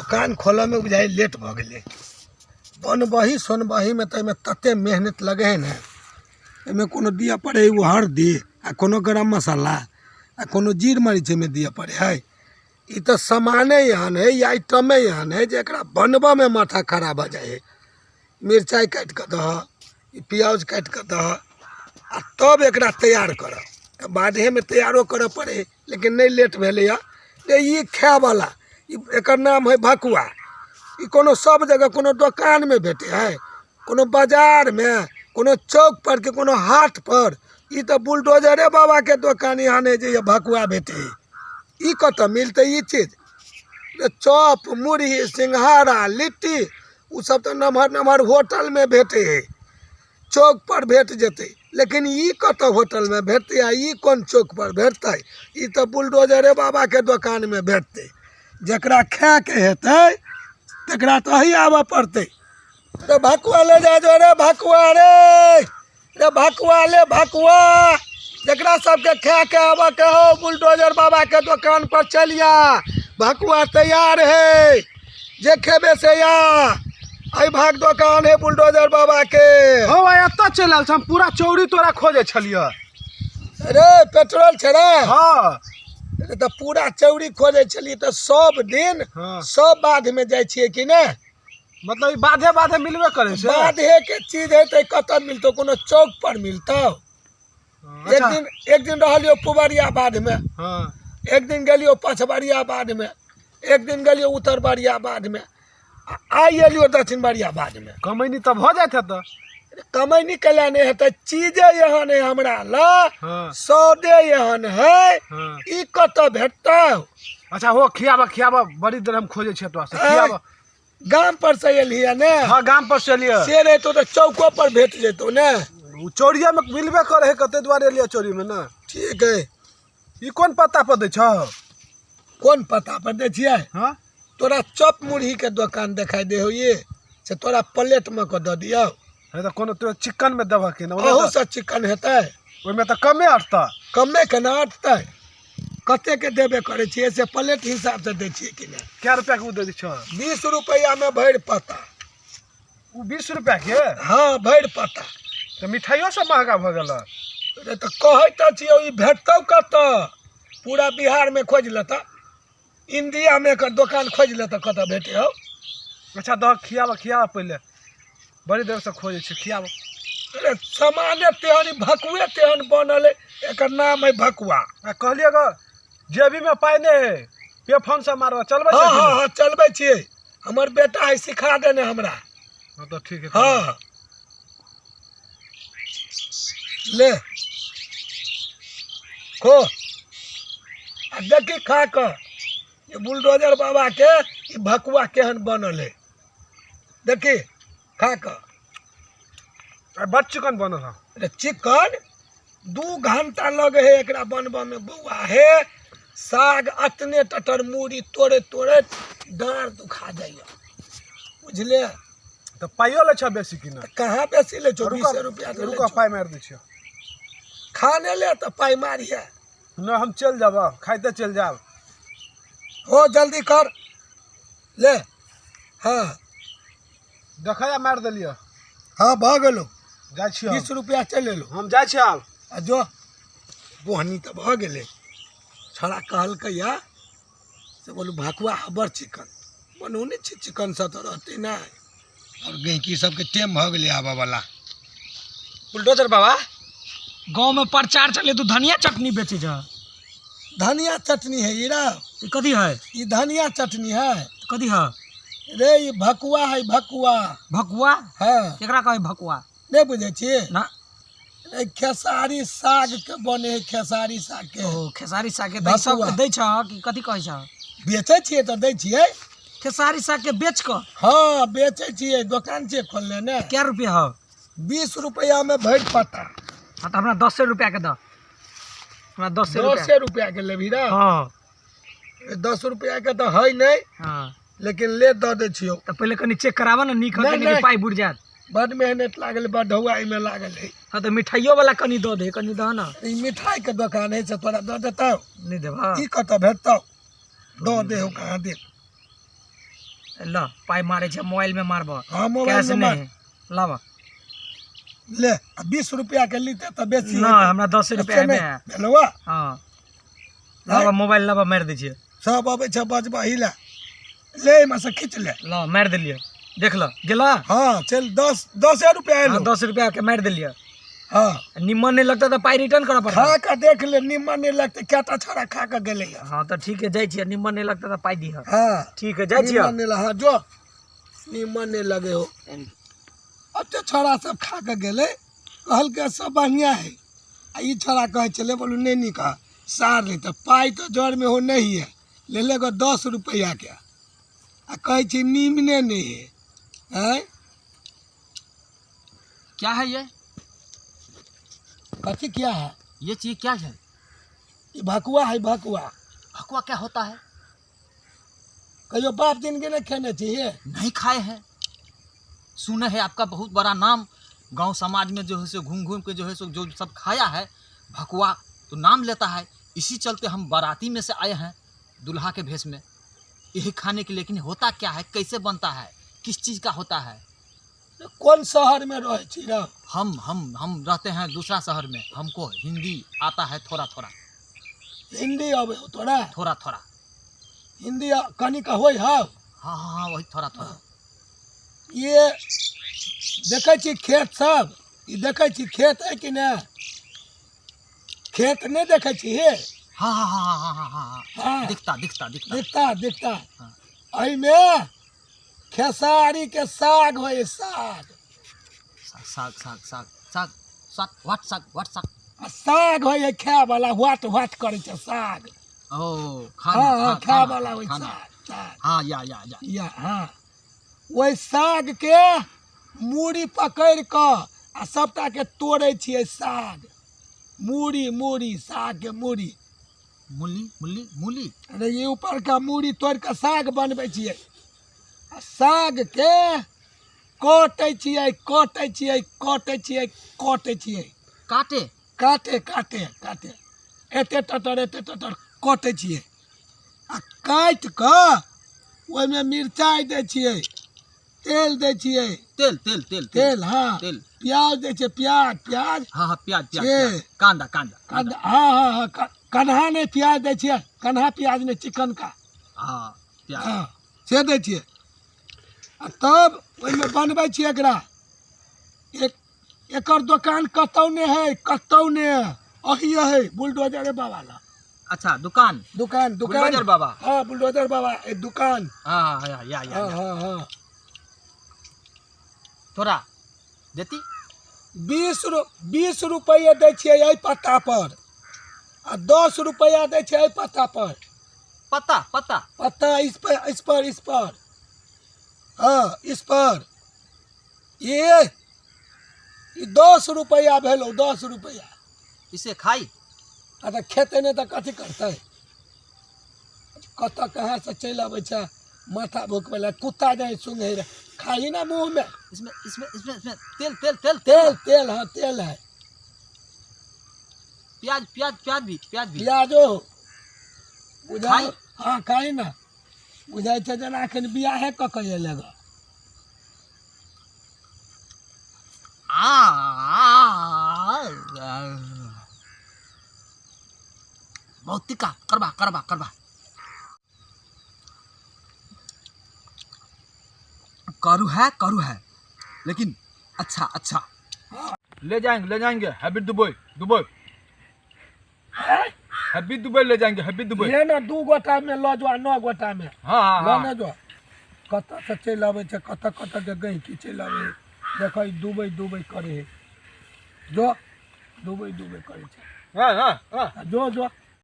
दोकान खोलऽमे बुझाइ लेट भऽ गेलै। बनबही सोनबहीमे तऽ एहिमे ततेक मेहनति लगै हइ ने, एहिमे कोनो दिअ पड़ै हइ ओ हरदी आ कोनो गरम मसाला आ कोनो जीर मरीच एहिमे दिअ पड़ै हइ। ई तऽ सामाने एहन हइ, ई आइटमे एहन हइ जे एकरा बनबऽमे माथा खराब भऽ जाइ हइ। मिरचाइ काटि कऽ दहऽ, ई प्याज काटि कऽ दहऽ आ तब एकरा तैयार करऽ। तऽ बाधेमे तैयारो करऽ पड़ै हइ, लेकिन नहि लेट भेलैए। ई खायवला ई एकर नाम हइ भकुआ। ई कोनो सब जगह कोनो दोकानमे भेटै हइ, कोनो बाजारमे, कोनो चौकपर कि कोनो हाटपर? ई तऽ बुलडोजरे बाबाके दोकान एहन हइ जे भकुआ भेटै हइ। ई कतऽ मिलतै ई चीज? चॉप, मुरही, सिंघाड़ा, लिट्टी ओ सब तऽ नमहर नमहर होटलमे भेटै हइ, चौकपर भेट जेतै, लेकिन ई कतऽ होटलमे भेटतै आ ई कोन चौकपर भेटतै? ई तऽ बुलडोजरे बाबाके दोकानमे भेटतै। जकरा खायके हेतै तकरा तऽ अही आबऽ पड़तै। रे भकुआ ले जा जो, रे भकुआ, रे रे भकुआ ले भकुआ। जकरा सबके खायके आबऽके हो, बुलडोजर बाबाके दोकानपर चलि आ। भकुआ तैयार है, जे खेबे से आ। एहि भाग दोकान है बुलडोजर बाबा के। हो भाई, एतऽ चलि आयल छ? हम पूरा चौरी तोरा खोजे छलियै। अरे पेट्रोल छै रे? हाँ। अरे तऽ पूरा चौरी खोजे छलियै तऽ सब दिन। हाँ। सब बाध में जाइ छियै कि नहि? मतलब ई बाधे बाधे मिलबे करै छै? बाधे के चीज है तऽ कतऽ मिलतौ? कोनो चौक पर मिलतौ? एक दिन एक दिन रहलियो पुबरिया बाध में। एक दिन गेलियो पछबरिया बाध में, एक दिन गेलियो उत्तरबरिया बाध में, आ आइ एलियो दक्षिणबरिया बाध में। कमैनी तऽ भऽ जाइत हेतै। कमैनी केला नहि हेतै? चीजे एहन है हमरा लग। सौदे एहन है। ई कतऽ भेटतौ? अच्छा हो, खियाबऽ खियाबऽ, बड़ी देर हम खोजै छियै तोरा से। खियाबऽ। गाम पर से एलही ने? हाँ, गाम पर से एलियै। से रहितौ तऽ चौको पर भेट जेतौ ने। ओ चौरिये में मिलबे करे है, कते दुआरे एलियै चौरी में ने। ठीक है। ई कोन पत्ता पर दै छौ? कोन पत्ता पर दै छियै? हाँ। तोरा चॉप मुरही के दोकान देखाई दे हो ये से तोरा प्लेट में कऽ दऽ दियौ। है तऽ कोनो तो चिकन में देबह कि ने? अहू से चिकन हेतै। ओहिमे तऽ कमे अटतै। कमे केना अटतै? कतेक देबे करै छियै से प्लेट हिसाब से दै छियै कि नहि? कै रुपया के ओ दै छौ? 20 रुपैआ में भरि पत्ता। ओ 20 रुपया के? हाँ, भरि पत्ता। तऽ मिठाइयो सब महगा भऽ गेल। अरे तऽ कहै तऽ छियौ, ई भेटतौ कतऽ? पूरा बिहारमे खोजि लेतऽ, इंडियामे एकर दोकान खोजि लेतऽ, कतऽ भेटै हौ? अच्छा दह, खियाबऽ खियाबऽ पहिले, बड़ी देरसँ खोजै छी, खियाबऽ। अरे सामाने तेहन, ई भकुए तेहन बनल है, एकर नाम है भकुआ। आ कहलियै गो, जेबीमे पाइ नहि है, पे फोन से मारबऽ, चलबै? हाँ हाँ हाँ, चलबै छियै। हमर बेटा है, सिखा देने हमरा। हाँ तऽ ठीक है। हाँ, ले खो आ देखी खा कऽ ये बुलडोजर बाबा के ई भकुआ केहन बनल है। देखी खा कऽ। आ बड चिकन बनल है। अरे चिकन 2 घंटा लगे है एकरा बनबऽ में बौआ। हे साग अतने टटर मूड़ी तोड़े तोड़े डाँड़ दुखा जाइए, बुझले? तऽ पाइयो लै छौ बेसी कि नहि? कहाँ बेसी लै छौ, 20 रुपया तऽ लै रुकऽ छौ। पाइ मारि दै छियौ। खा नहि ले तऽ पाइ मारिहे। नहि, हम चलि जायब, खाइते चलि जायब। हो, जल्दी कर ले। हाँ। देखै, मारि देलियै। हाँ, भऽ गेलौ। जाइ छियौ। 20 रुपया चलि एलौ। हम जाइ छियै आब। आ जो, बोहनी तऽ भऽ गेलै। छौड़ा कहलकै या से बोलू भकुआ बड़ चिकन बनौने छी, चिकनसँ तऽ रहतै नहि। आओर गैंहकी सबके टेम भऽ गेलै आबऽवला। बुलडोजर बाबा, गाँव में प्रचार चले, तू धनिया चटनी बेचे छ? धनिया चटनी है ई रा। ई कथी है? ई धनिया चटनी है। कथी है? रे, ई भकुआ है, भकुआ। भकुआ? हाँ। केकरा कहै भकुआ? नहि बुझै छी? ना। रे, खेसारी साग के बने है, खेसारी साग के। ओ खेसारी साग के दै सब भकुआ। दै छ कि कथी कहै छ? बेचै छियै तऽ दै छियै। खेसारी साग के बेच कऽ? हाँ, बेचै छियै, दोकान छियै खोलने ने। कै रुपया है? 20 रुपैआ में भरि पत्ता। हाँ, तऽ हमरा 10 रुपया के दऽ, हमरा 10 रुपया। 10 रुपैआ के लेबही रे? हाँ। 10 रुपैआ के तऽ है नहि। हाँ। लेकिन ले, दऽ दै छियौ। तऽ पहिले कनि चेक कराबऽ ने, नीक नहि, है कि नहि। पाइ बुड़ि जायत। बड मेहनत लागल, बड ढौआ एहिमे लागल है। हाँ, तऽ मिठाइयो वाला कनि दऽ दे, कनि दऽ ने। ई मिठाई के दोकान है से तोरा दऽ देतौ? नहि देबह? ई कतऽ भेटतौ? दऽ दे हो, कहाँ दे। ल पाइ मारै छै, मोबाइल में मारबह। हाँ, मोबाइल कैश में मार। नहीं लाबह। ले, आ 20 रुपया के लीते तऽ बेसी। ना, हमरा 10 रुपया नहि में। भेलौआ। हाँ, लाबह मोबाइल, लाबह, मारि दै छियै। सब अबै छै बजबही लए। ले, एहिमे से खींच ले। ल, मारि देलियै, देख ल, गेला। हाँ, चल, 10 रुपया एलो। 10 रुपया के मारि देलियै। हाँ। निम्मन नहीं लगता तऽ पाइ रिटर्न करऽ पड़तै। खा कऽ देख ले, निम्मन नहि लगतै। कएटा छौड़ा खा कऽ गेलैया। हाँ तऽ ठीक है, जाइ छियै। निम्मन नहीं लगता तऽ पाइ दिहऽ। हाँ। ठीक है, जाइ छियै। निम्मन नहि हाँ, जो निम्मन नहि लगे हो। एते छौड़ा सब खा कऽ गेलै, कहलकै सब बढ़िआँ है, आ ई छौड़ा कहै छलै, बोलू नहि नीक है सार नहि। तऽ पाइ तऽ जरमे हो नहीं है, ले ले गो 10 रुपैआके, आ कहै छी निम्ने नहि है। आँय? क्या है ये? कथी क्या है? ये चीज क्या है? ई भकुआ है, भकुआ। भकुआ क्या होता है? कहियो बाप दिन के नहीं खेने छी हे? नहीं खाए हैं। सुने हैं आपका बहुत बड़ा नाम गांव समाज में, जो है सो घूम घूम के जो है सो जो सब खाया है भकुआ तो नाम लेता है। इसी चलते हम बाराती में से आए हैं दुल्हा के भेष में, यही खाने के लिए। लेकिन होता क्या है, कैसे बनता है, किस चीज़ का होता है? कोन शहर में रहै छी रे? हम रहते हैं दूसरा शहर में। हमको हिंदी आता है थोड़ा थोड़ा। हिंदी अबै हो तोरा? थोड़ा थोड़ा। हिंदी कनिक होइ हौ? हाँ हाँ हाँ, वही थोड़ा थोड़ा। ये देखै छी खेत सब, ई देखै छी खेत है कि नहि? खेत नहि देखै छी हे? हाँ हाँ हाँ हाँ हाँ हाँ हाँ। हाँ। दिखता दिखता दिखता। दिखता दिखता। हाँ। एहिमे खेसारी के साग होइ, साग। साग साग साग साग साग साग, what साग, what साग? आ साग होइ है खाय वाला, what what करै छै साग। ओ खाना। हाँ हाँ, खाय खाना, वाला होइ खाना। साग, साग। हाँ, या या या। या, हाँ, ओहि सागके मूड़ी पकड़ि कऽ आ सबटाके तोड़ै छियै साग, मूड़ी, मूड़ी, सागके मूड़ी। मूली मूली मूली। अरे, ई ऊपरका मूड़ी तोड़ि कऽ साग बनबै छियै, आ सागके काटै छियै, काटै छियै, काटै छियै, काटै छियै। काटे? काटे काटे काटे, एते टटर एते टटर काटै छियै, आ काटि कऽ ओहिमे मिरचाइ दै छियै, तेल दै छियै। तेल तेल तेल। तेल, हाँ। तेल। प्याज दै छियै, प्याज, प्याज। हाँ हाँ, प्याज प्याज। छे। प्याज, कांदा कांदा। कंधा, हाँ हाँ हाँ, कन्हा नहि, प्याज दै छियै, कन्हा प्याज नहि, चिकन का। हाँ, प्याज। हाँ, से दै छियै, आ तब ओहिमे बनबै छियै एकरा। एक एकर दोकान कतहु नहि है, कतहु नहि है, अही है बुलडोजरे बाबा लग। अच्छा, दुकान? दुकान, दुकान। बुलडोजर बाबा। हाँ, बुलडोजर बाबा, ए दुकान। हाँ हाँ, या या या। हाँ। या। हाँ हाँ। थोड़ा देती। 20 रुपैआ दै छियै एहि पत्ता पर, आ 10 रुपैआ दै छियै एहि पत्ता पर। पत्ता, पत्ता? पत्ता, इस पर, इस पर, इस पर, हाँ, इस पर। ये 10 रुपैआ भेलौ, 10 रुपैआ। इसे खाई? आ तऽ खेतै नहि तऽ कथी करतै? कतऽ कहाँसँ चलि अबै छै माथा भुकबै लए, कुत्ता जाइ सुँघै रहै, खाही ना मुँहमे। इसमें इसमें इसमें इसमें तेल तेल तेल? तेल तेल, हाँ, तेल है। प्याज प्याज, प्याज भी, प्याज भी। प्याजो बुझाइ। खाइ? हाँ, खाही ना। बुझाइ छै जेना एखन बियाहे कऽ के अयलै गऽ। आ, आ, आ, बहुत तीखा, करबा करबा करबा, करू है, करू है, लेकिन अच्छा अच्छा। ले जाएंगे, ले जाएंगे happy Dubai, Dubai, happy Dubai ले जाएंगे, हैप्पी दुबई। ले ने, 2 गोटा में लऽ जो आ 9 गोटा में। हाँ हाँ। लऽ हाँ। ने जो। कतऽसँ चलि अबै छै, कतऽ कतऽके गैंहकी चलि अबै है। देखै, दुबई दुबई करै है, जो दुबई दुबई करै छै। हाँ हाँ हाँ। आ जो जो।